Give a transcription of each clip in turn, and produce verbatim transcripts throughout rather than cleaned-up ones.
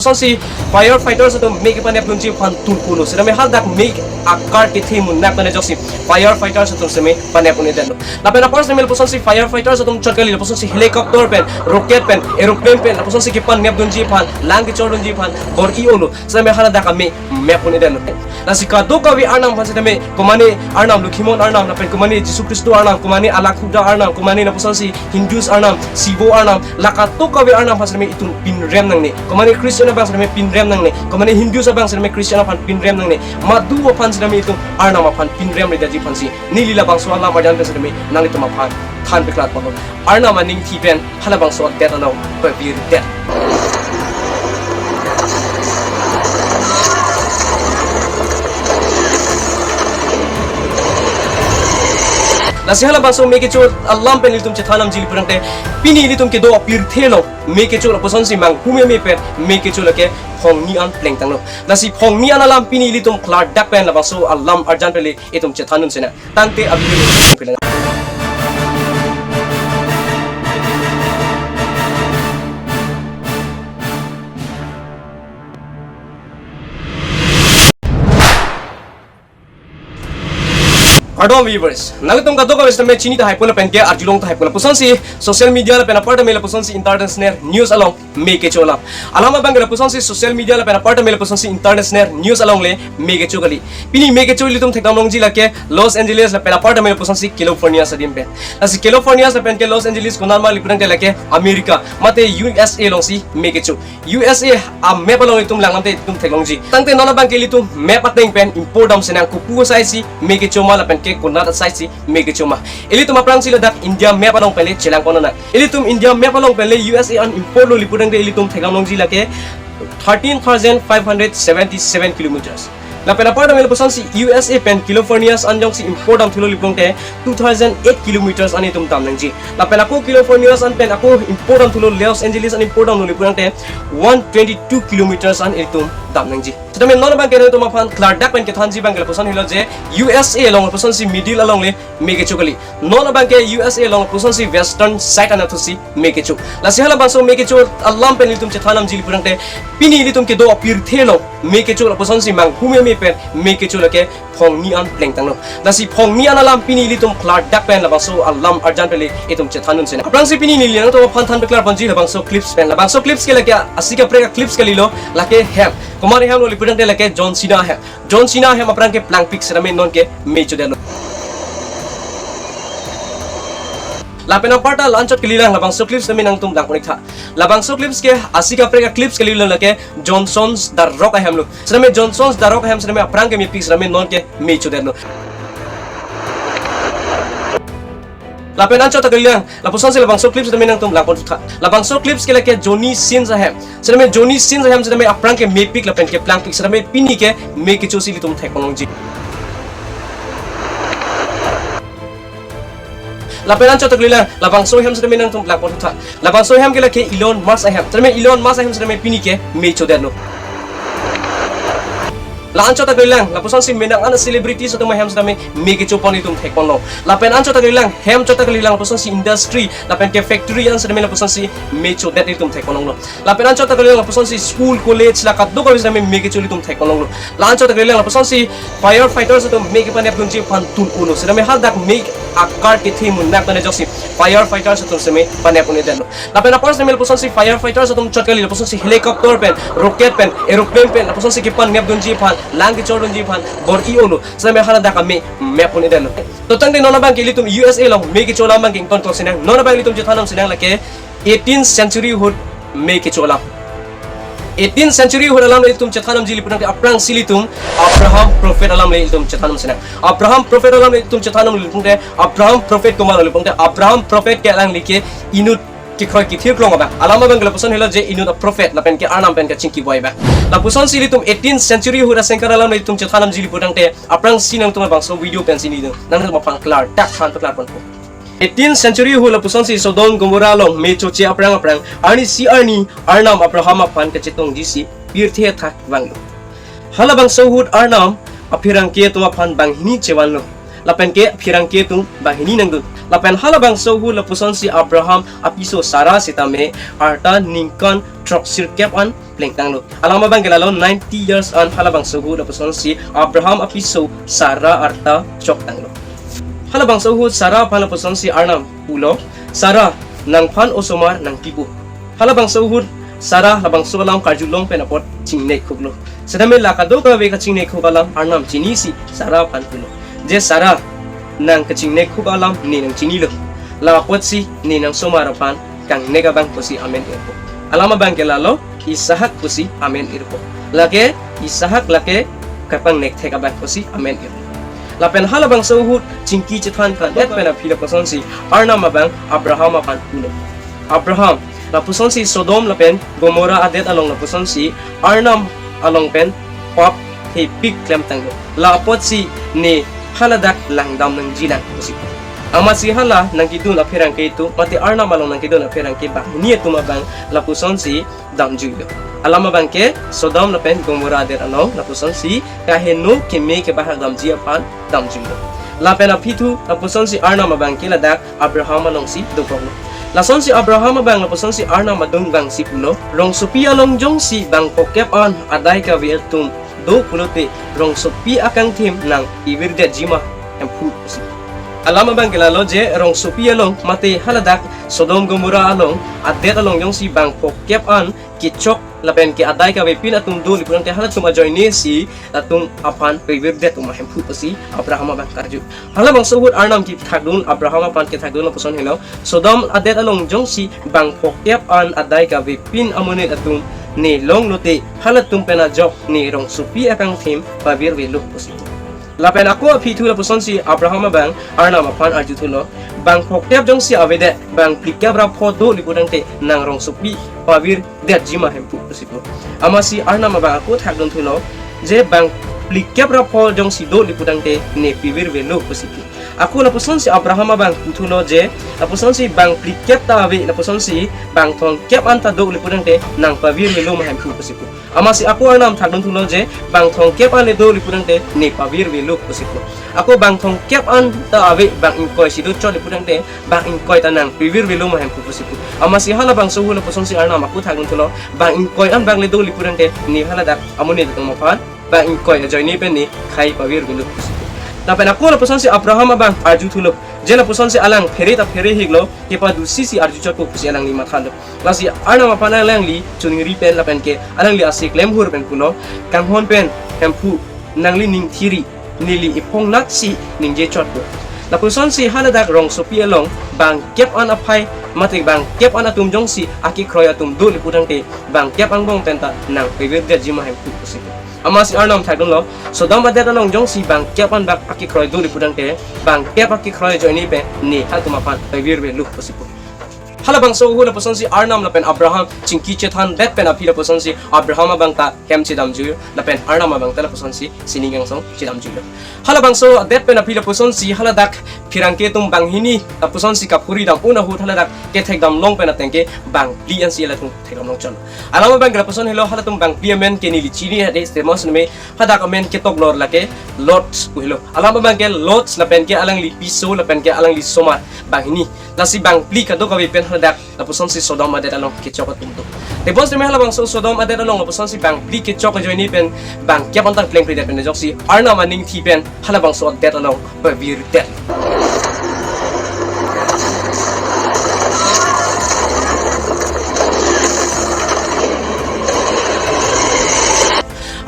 Lasonsi firefighters atum me kepanep dunji aphan tunpulo. Setame hadak me akar kethe munak pen ajoksi firefighters atum setame panep un-edetlo. Lapen apar setame lapusonsi firefighters atum chot kali, lapusonsi helicopter pen, rocket pen, aeroplane pen, lapusonsi kepanep dunji aphan, lang kechor dunji aphan bor-i-olo. Setame hadak ame mep un-edetlo. Lasi kadokave arnam aphan setame, komane arnam Lokhimon arnam, lapen komane Jisu Khristo arnam, komane Alakhuda arnam, komane lapusonsi Hindus arnam, Sibo arnam, la kadokave arnam aphan setame itum pinrem nangne. Komane Christian abang setame pinrem nangne. Komane Hindus abang setame Christian aphan pinrem nangne. Madu aphan setame itum arnam aphan pinrem ridetji aphansi neli labangso alam arjan pen setame nanglitum aphan than peklat ponlo. Arnam aning thi pen halabangso adet along pavirdet. Lasi halabangso me kecho alam pen ilitum chethan nangji pulangte, pini ilitum kedo apirthe along me kecho lapusonsi manghu meme pen me kecho lake phongni an plengtanglo. Lasi phongni an alam pini ilitum klardak pen labangso alam arjan pen le itum chethan un sinang. Tangte abi Kardom viewers, nangtum kadokave setame chini tahai pulo lapen ke arjulong tahai pulo. Lapusonsi social media lapen apar tame lapusonsi international news along me kecho alam. Alam abang ke lapusonsi social media lapen apar tame lapusonsi international news along le me kecho kali. Pini me kecho ilitum thekdam longji lake Los Angeles lapen apar tame lapusonsi California adim pen. Lasi California lapen ke Los Angeles konat ma pulangte lake America mate U S A alongsi me kecho. U S A a map along itum lang nangte itum theklongji. Tangte non abang ke ilitum map ateng pen import dam sinang, kopu asai si me kecho ma lapen ke konat asai si me kecho ma. Ilitum aphrangsi ladak India map along pen le chelang ponnang. Ilitum India map along pen le U S A an import lo pulangte ilitum thekdam longji lake thirteen thousand five hundred seventy-seven kilometers. Lapen apar tame lapusonsi U S A pen California an jongsi import dam thulo pulangte two thousand eight kilometers an itum dam nangji. Lapen ako California an pen ako import dam thulo, Los Angeles an import damlo pulangte one twenty-two kilometers an itum dam nangji. Setame non abang ke nangtum aphan klardak pen kethanji abang ke lapuson helo je U S A along lapusonsi middle along le me kecho kali. Non abang ke U S A along lapusonsi western side anatthusi me kecho. Lasi halabangso me kecho alam pen ilitum chethan nangji pulangte, pini ilitum kedo apirthe along me kecho lapusonsi manghu meme pen me kecho lake phongni an plengtanglo. Lasi phongni an alam pini ilitum klardak pen labangso alam arjan pen le itum chethan un sinang. Aphrangsi pini neli nangtum aphan than peklar ponji labangso clips pen. Labangso clips ke lake asi kaprek a clips kalilo, lake hem. Komane hem lo pulangte lake John Cena hem. John Cena hem aphrang ke plangpik setame non ke me chodetlo. Lapen aparta la-anchot kalilang labangso clips setame nangtum lang pon-iktha. Labangso clips ke asi kaprek a clips kalilo, lake Johnson's The Rock ahem lo. Setame Johnson's The Rock ahem setame aphrang ke mepik setame non ke me chodetlo. Lapen anchot ta kalilang, lapusonsi labangso clips setame nangtum lang pon-iktha. Labangso clips ke lake Johnny Sins ahem. Setame Johnny Sins ahem setame aphrang ke mepik lapen ke plangpik setame pini ke me kechosi ilitum thek pon-ongji. Lapen anchot ta kalilang, labangso ahem setame nangtum lang pon-iktha. Labangso ahem ke lake Elon Musk ahem. Setame Elon Musk ahem setame pini ke me chodetlo. La-anchot ta kalilang, lapusonsi menang an celebrities atum ahem setame me kecho pon itum thek ponlo. Lapen anchot ta kalilang, hem chot ta kalilang, lapusonsi industry lapen ke factory an setame lapusonsi me chodet itum thek ponlonglo. Lapen anchot ta kalilang, lapusonsi school, college la kadokave setame me kecho itum thek ponlonglo. La-anchot ta kalilang, lapusonsi firefighters atum me kepanep dunji aphan tun uno. Setame hadak me akar kethe munak pen ajoksi firefighters atum setame panep un-edetlo. Lapen apar setame lapusonsi firefighters atum chot kali, lapusonsi helicopter pen, rocket pen, aeroplane pen, lapusonsi kepanep dunji aphan, lang kechor dunji aphan bor-i-olo. Setame hadak ame mep un-edetlo. To tangte non abang ke ilitum U S A along me kecho alam abang ke ington kok sinang. Non abang ilitum chethan nang sinang lake eighteenth century ahut me kecho alam. Eighteenth century ahut alam le ilitum chethan nangji pulangte aphrangsi ilitum Abraham prophet alam le ilitum chethan nang sinang. Abraham prophet alam le ilitum chethan nangji pulangte Abraham prophet komatlo pulangte Abraham prophet ke alangli ke inut kekroi kethir klong abang. Alam abang ke lapuson helo je inut a prophet lapen ke Arnam pen kachingki boi abang. Lapusonsi ilitum eighteenth century ahut asengkar alam le ilitum chethan nangji pulangte aphrangsi nangtum labangso video pensi neli nangtum aphan klardak than peklar ponpo. Eighteenth century ahut lapusonsi Sodom Gomorrah along me choche aphrang aphrang arnisi arni Arnam Abraham aphan kachetongji si pirthe athak vanglo. Halabangso ahut Arnam apherangke atum aphan banghini chevanlo. Lapen ke apherangke atum banghini nangdun. Lapen halabangso ahut lapusonsi Abraham apiso Sarah sitame arta ningkan throksirkep an plengtanglo. Alam abang ke lalo, ninety years an halabangso ahut lapusonsi Abraham apiso Sarah arta choktanglo. Halabangso ahut Sarah aphan lapusonsi Arnam pulo, "Sarah, nangphan osomar nangpipo." Halabangso ahut Sarah labangso alam karjulong pen apot chingnek huklo. Sitame la kadokave kachingnek huk alam Arnam chinisi Sarah aphan pulo, je, "Sarah, nang kachingnek huk alam ne nangchinilo. La apotsi ne nangsomar aphan kangnek abang pusi amen irpo." Alam abang ke lalo, Isaac pusi amen irpo. Lake Isaac lake kapangnek thek abang pusi amen irpo. Lapen halabangso ahut chingki chethan kangdet pen aphi lapusonsi Arnam abang Abraham aphan pulo, "Abraham, lapusonsi Sodom lapen Gomorrah adet along lapusonsi Arnam along pen pap hepik klemtanglo. La apotsi ne haladak langdam nangjilang pusi. Amatsi hala nangkedun apherangke atum, mate Arnam along nangkedun apherangke banghini atum abang lapusonsi damjuilo. Alam abang ke Sodom lapen Gomorrah adet along lapusonsi kaheno keme kebahak damji aphan damjuilo." Lapen aphi thu lapusonsi Arnam abang ke ladak Abraham alongsi dokoklo. Lasonsi Abraham abang lapusonsi Arnam adung abangsi pulo, "Rongsopi along jongsi bangphokep an adai kave atum do pulote, rongsopi akangthim nangpivirdetji ma Hemphu?" pusi. Alam abang ke lalo, je, rongsopi along mate haladak Sodom Gomorrah along adet along jongsi bangphokep an kechok lapen ke adai kavepin atum do pulotangte halatum ajoinesi latum aphan pivirdet ma Hemphu pusi Abraham abang karju. Halabangso ahut Arnam kethakdun, Abraham aphan kethakdun lapuson helo, "Sodom adet along jongsi bangphokep an adai kavepin amonit atum ne longlote, halatum pen ajok ne rongsopi akangthim pavirvelo pusi." Lapen ako aphi thu lapusonsi Abraham abang Arnam aphan arjuthulo, "Bangphokep jongsi avedet, bangphlikep ra pho do pulotangte nang rongsopi pavirdetji ma Hemphu?" pusi pu. Amatsi Arnam abang ako thakdunthulo, je, "Bangphlikep ra pho jongsi do pulotangte ne pivirvelo," pusi pu. Ako lapusonsi Abraham abang puthulo, je, "Lapusonsi bangphlikep ta ave, lapusonsi bangthongkep an ta do pulotangte nangpavirvelo ma Hemphu?" pusi pu. Amatsi ako Arnam thakdunthulo, je, "Bangthongkep an le do pulotangte ne pavirvelo," pusi pu. Ako, "Bangthongkep an ta ave, bang ingkoi si dochot pulotangte bang ingkoi ta nangpivirvelo ma Hemphu?" pusi pu. Amatsi halabangso ahut lapusonsi Arnam ako thakdunthulo, "Bang ingkoi an bang le do pulotangte ne haladak amonit atum aphan bang ingkoi ajoine pen ne khei pavirvelo," pusi pu. Lapen ako lapusonsi Abraham abang arjuthulo, je, lapusonsi alang phere ta phere hiklo, kepadusisi arjuchotpo pusi alangli mathalo. Lasi Arnam aphan alangli choningri pen lapen ke alangli ase klemhur pen pulo, "Kanghon pen Hemphu, nangli ning thiri, neli iphong natsi ningjechotpo. Lapusonsi haladak rongsopi along bangkep an aphai mate bangkep an atum jongsi akekroi atum do pulotangte bangkep angbong pen ta nangpivirdetji ma Hemphu?" pusi pu. Amatsi Arnam thakdunlo, "Sodom adet along jongsi bangkep an bak akekroi do pulotangte bangkep akekroi ajoine pen ne halatum aphan pavirvelo," pusi pu. Halabangso ahut lapusonsi Arnam lapen Abraham chingki chethandet pen aphi lapusonsi Abraham abang ta hem chedamjuilo, lapen Arnam abang ta lapusonsi sining kangsong chedamjuilo. Halabangso adet pen aphi lapusonsi haladak pherangke atum banghini lapusonsi kaphuri dam-un ahut haladak kethekdamlong pen ateng ke bangphli ansi halatum thekdamlong chot. Alam abang ke lapuson helo, halatum bangphli amen ke neli chini hade, sitame hadak amen ketok lor lake Lot pu helo. Alam abang ke Lot lapen ke alangli piso lapen ke alangli somar banghini. Lasi bangphli kadokave pen haladak lapusonsi Sodom adet along kechok atum do. Tebonsitame halabangso Sodom adet along lapusonsi bangphli kechok ajoine pen bangkep an ta plengpledet pen ajoksi Arnam aning thi pen halabangso adet along pavirdet.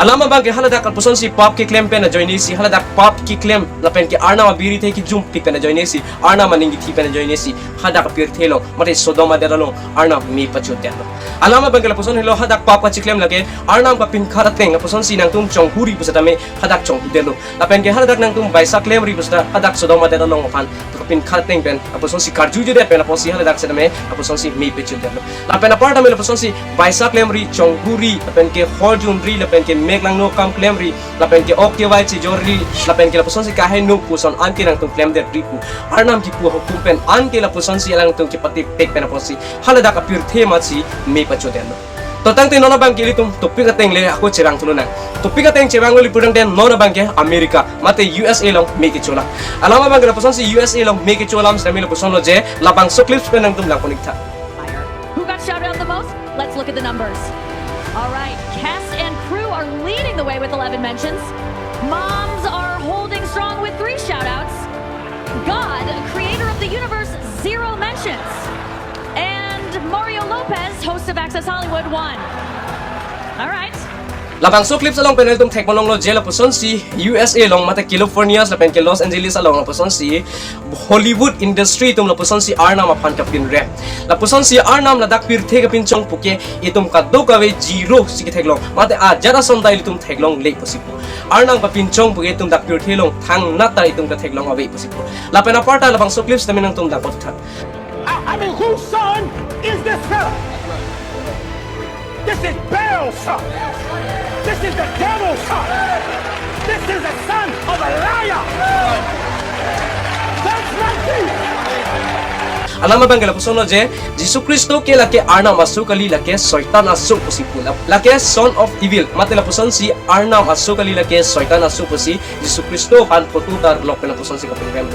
Alam abang ke haladak lapusonsi pap keklem pen ajoinesi, haladak pap keklem lapen ke Arnam abirithe kejumpik pen ajoinesi, Arnam aning kethi pen ajoinesi, hadak apirthe along, mate Sodom adet along Arnam me pachotdetlo. Alam abang ke lapuson helo, hadak pap kachiklem lake Arnam kapinkhat ateng lapusonsi nangtum chonghuri pusitame hadak chonghudetlo. Lapen ke haladak nangtum baisa klemri pusita hadak Sodom adet along aphan kapinkhat ateng pen lapusonsi karjujedet pen apotsi haladak sitame lapusonsi me pachotdetlo. Lapen apartame lapusonsi baisa klemri, chonghuri, lapen ke horjunri, lapen ke mek langno akam klemri, lapen ke ok kevai chejorri, lapen ke lapusonsi kaheno puson anke nangtum klemdetri pu Arnam kipu ahukum pen anke lapusonsi alangtum kepatepek pen apotsi haladak apirthe amatsi me pachotdetlo. To tangte non abangke ilitum topic ateng le ako chevang thulonang. Topic ateng chevanglo pulotangte non abangke America mate U S A along me kecho alam. Alam abangke lapusonsi U S A along me kecho alam sitame lapusonlo je labangso clips pen nangtum langpon-ik tha. Who got shouted out the most? Let's look at the numbers. All right, cast and crew are leading the way with eleven mentions. Moms are holding strong with three shoutouts. God, creator of the universe, zero mentions. And Mario Lopez, host of Access Hollywood, one. All right. Labangso clips along pen nangtum thekponlonglo je lapusonsi U S A along mate California lapenke Los Angeles along lapusonsi Hollywood industry atum lapusonsi arnam aphan kapinrem. Lapusonsi arnam ladak pirthe kapinchong puke itum kadokave zero si ketheklong. Mate ajat ason ta ilitum theklongle pusi pu. Arnam kapinchong puke itum dak pirthe along thangnat ta itum katheklong ave pusi pu. Lapen aparta labangso clips tame nangtum dak pot tha. I, I mean, whose son is this fellow? This is Baal's son. This is the devil's son. This is the son of a liar. That's not Jesus. Alam abangke lapusonlo je Jisu Khristo ke lake arnam aso kali, lake Soitan aso pusi pu. Lake son of evil mate lapusonsi arnam aso kali, lake Soitan aso pusi Jisu Khristo aphan photo ta lok pen lapusonsi kapinrem.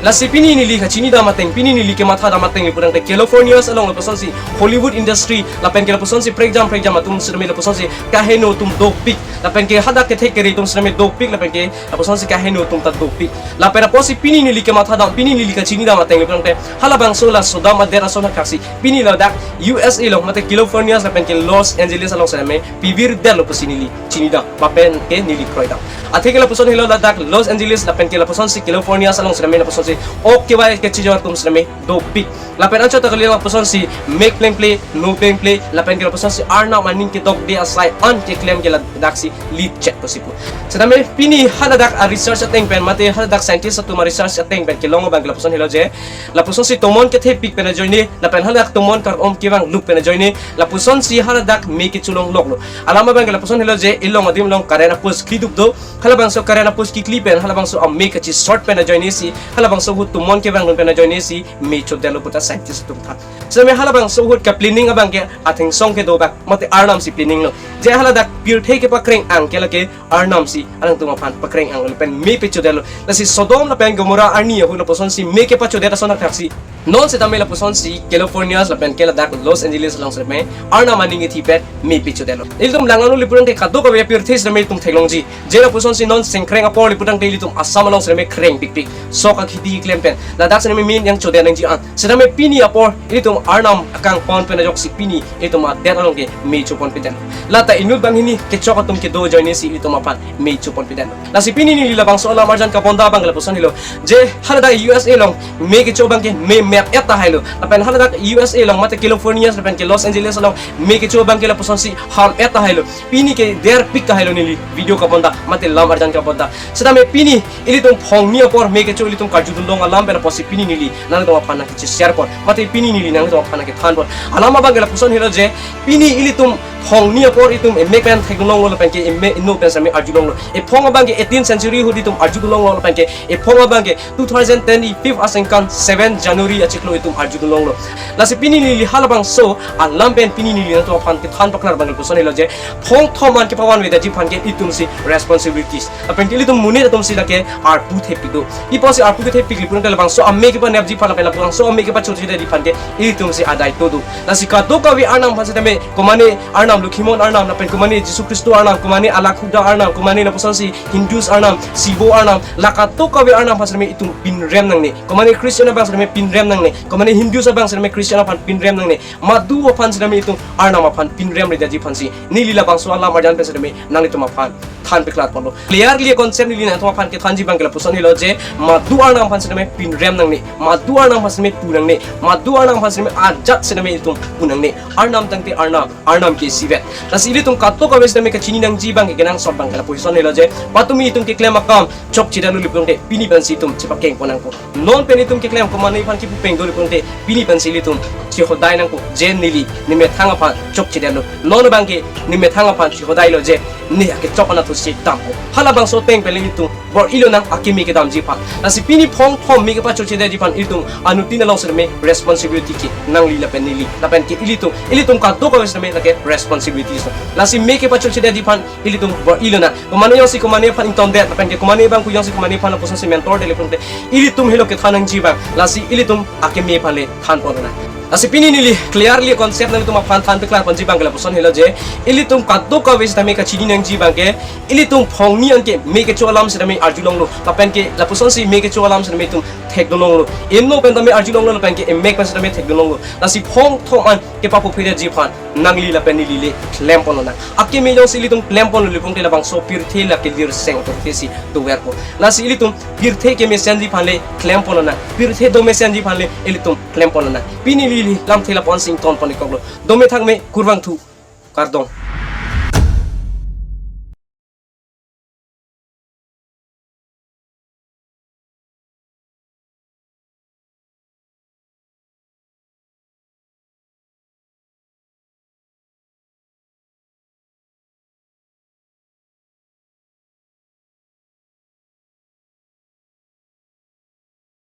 Lasi pini neli kachinidam ateng, pini neli kemathadam ateng le pulotangte California along lapusonsi Hollywood industry lapenke lapusonsi prekjam prekjam atum sitame lapusonsi kaheno atum dopik, lapenke hadak kethek kere atum sitame dopik, lapenke lapusonsi kaheno atum ta dopik. Lapen apotsi pini neli kemathadam, pini neli kachinidam ateng le pulotangte halabangso la sodam adet ason thakthaksi pini ladak U S A along mate California lapenke Los Angeles along sitame pivirdetlo pusi neli chinidam, lapenke neli kroidam. Atheke lapusonlo ladak Los Angeles lapenke lapusonsi California along sitame lapusonsi ok kevai kechijor atum sitame dopik. Lapen anchot ta kali lapusonsi mek plengple, no plengple, lapenke lapusonsi arnam aning kedokde asai an keklem ke ladaksi lit chet pusi pu. Sitame pini haladak a-research ateng pen mate haladak scientist atum a-research ateng pen kelong abangke lapusonlo je lapusonsi tomon kethepik pen ajoine, lapen haladak tomon kar-om kevang luk pen ajoine, lapusonsi haladak me kecholong loklo. Alam abangke lapusonlo je ilong adim along current a-post kli dup do. Halabangso current a-post kekli pen halabangso ame kachi-short pen ajoine si, halabangso ahut tomon kevangnun pen ajoine si me chodetlo puta scientist atum than. Sitame halabangso ahut ka-planning abangke athengsong kedo abang mate arnam si planning lo. Je haladak pirthe kepakreng ang ke lake arnam si alangtum aphan pakreng ang lapen me pechodetlo. Lasi Sodom lapen Gomorrah arni ahut lapusonsi me kepachodet ason thakthaksi non sitame lapusonsi California lapenke ladak Los Angeles along sitame arnam aning kethepik me pechodetlo. Ilitum langlo le pulotangte kadokave pirthe sitame itum theklongji. Je lapusonsi non sengkreng apor le pulotangte ilitum Assam along sitame krengpikpik sok akhidi klem pen ladak sitame me nangchodet nangji an. Sitame pini apor ilitum arnam akangpon pen ajoksi pini ilitum adet along ke me choponpedetlo. Lata inut banghini kechok atum kedo ajoine si ilitum aphan me choponpedetlo. Lasi pini neli labangso alam arjan kabonda abangke lapusonlo je haladak U S A along me kecho abangke me mep-et tahailo. Lapen haladak U S A along mate California lapenke Los Angeles along me kecho abangke lapusonsi ham-et tahailo. Pini ke derpik tahailo neli video kabonda mate lam arjan kabonda. Sitame pini ilitum phongni apor me kecho ilitum karjudunlong alam pen apotsi pini neli nangtum aphan nangkechesharpon mate pini neli nangtum aphan nangkethanpon. Alam abangke lapusonlo je pini ilitum phongni apor itum emek pen theklonglo lapenke emek inut pen sitame arjulonglo. Ephong abangke eighteen century ahut itum arjulonglo lapenke ephong abangke two thousand twenty-five asengkan seven January achiklo itum arjudunlonglo. Lasi pini neli halabangso alam pen pini neli nangtum aphan kethan paklar abangke lapusonlo je phongthom an kepavanvedetji aphan ke itumsi responsibilities. Lapenke ilitum monit atumsi lake arpu thepik do. Ipotsi arpu kethepik le pulotangte labangso ame kepanepji aphan lapen labangso ame kepachotjidetji aphan ke ilitumsi adaito do. Lasi kadokave arnam aphan sitame komane arnam Lokhimon arnam lapen komane Jisu Khristo arnam, komane Alakhuda arnam, komane lapusonsi Hindus arnam, Shivo arnam, la kadokave arnam aphan sitame itum pinrem nangne. Komane Christian abang sitame pinrem nangne. Komane Hindus abang sitame Christian aphan pinrem nangne. Madu aphan sitame itum arnam aphan pinremredetji aphansi neli labangso alam arjan pen sitame nanglitum aphan than paklarponlo. Clearly concept neli nangtum aphan kethanji abangke lapusonlo je madu arnam aphan sitame pinrem nangne, madu arnam aphan sitame pu nangne, madu arnam aphan sitame ajat sitame itum pu nangne. Arnam tangte arnam, arnam ke isivet. Lasi ilitum kadokave sitame kachini nangji abangke kenangsot abangke lapusonlo je patumi itum keklem akam chokchedetlo le pulotangte pini pensi itum chepakengpon nangpo. Non pen itum keklem komane aphan kipu pengdo le pulotangte pini pensi ilitum chehodai nangpo je neli nemethang aphan chokchedetlo. Non abangke nemethang aphan chehodailo je ne akechok anat si dampo. Halabangso ateng pen le ilitum bor-i lonang akeme kedamji aphan. Lasi pini phong thom me kepachojidetji aphan ilitum anuttin along setame responsibility ke nangli lapen neli. Lapen ke ilitum, ilitum kadokave setame lake responsibility so. Lasi me kepachojidetji aphan ilitum bor-i lonang. Komane jongsi komane aphan ingtondet, lapen ke komane abang ku jongsi komane aphan lapuson si mentor telephone te, ilitum helo kethan nangji abang. Lasi ilitum akeme aphan le thanpon lonang. Lasi pini neli clearly concept nangtum aphan than peklar ponji abang ke lapuson helo je, ilitum kadokave setame kachini nangji abang ke, ilitum phong hini an ke me kecho alam setame arjulonglo, lapen ke lapuson si me kecho alam setame itum thekdunlonglo. Inno pen tame arjulonglo, lapen ke emek pen setame thekdunlonglo. Lasi phong thom an kepapuphiretji aphan nangli lapen neli le klempon lonang. Akeme jongsi ilitum klempon lole pulote labangso pirthe lake lirseng pirthe si doverpo. Lasi ilitum pirthe kemesenji aphan le klempon lonang. Pirthe domesenji aphan le ilitum klempon lonang. Pini neli lamthe lapu-an si ingtonpon-ikoklo. Dome thakme, kurvangthu, kardom.